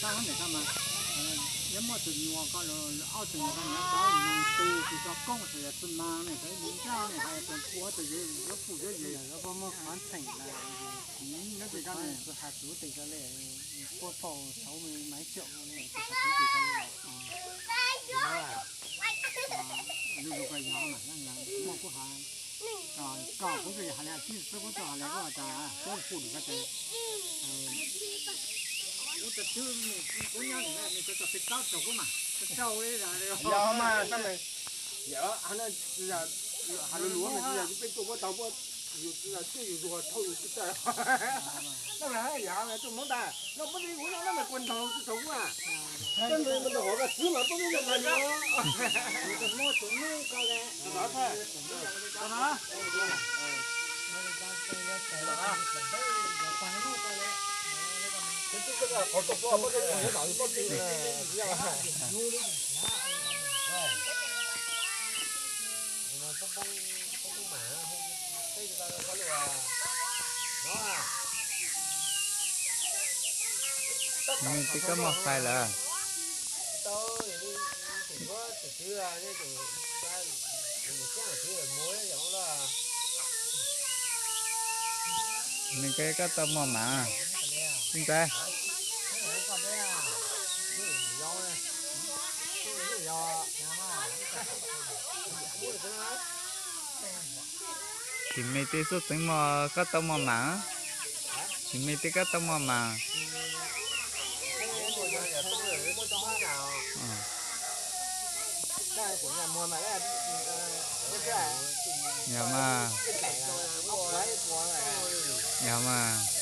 Nyob muaj tus nyuam ko, ob tug nyuam ko, nyob cov mus tu tus tso koob, tus yog txwj ma ne, cov mus nraj ne, hais tus pua tus yog pum yog yog pua muaj qhov ntxheem na. Nyob ces ko ne, tus has tus tes ko le, pua tau sáu mươi mấy triệu ne, tus has tus tes ko le. Lub lub ko yog mas muaj kuv has, koj kuv tsis hais li, tsis xwb kuv tsis hais li, kuv tas kuv pum lus ko tas. Kuv tas twb mus kuv nyob ntawm no nws tau txog peb plaub caug kuv mas tau li. Yog mas, yog has lus luav mas tsis yog peb tuaj puab tau puab, yus tsis yog twj yus zug thauj yus tsis tau. Tab mas yog tuaj Hmoob tas no puab tsis kuv no, tab mas kuv ntaug tsis tau kuv a. Tab mas kuv ntaug hov koj txwb mas puab twb yog mas no. Mej twb koj muaj fais lawm. Mej koj koj tau muaj mav, txiv ntxawm. Tim mej tej xub txeev muaj koj tau muaj mav. Tim mej tej koj tau muaj mav. Yog mas. Yog mas.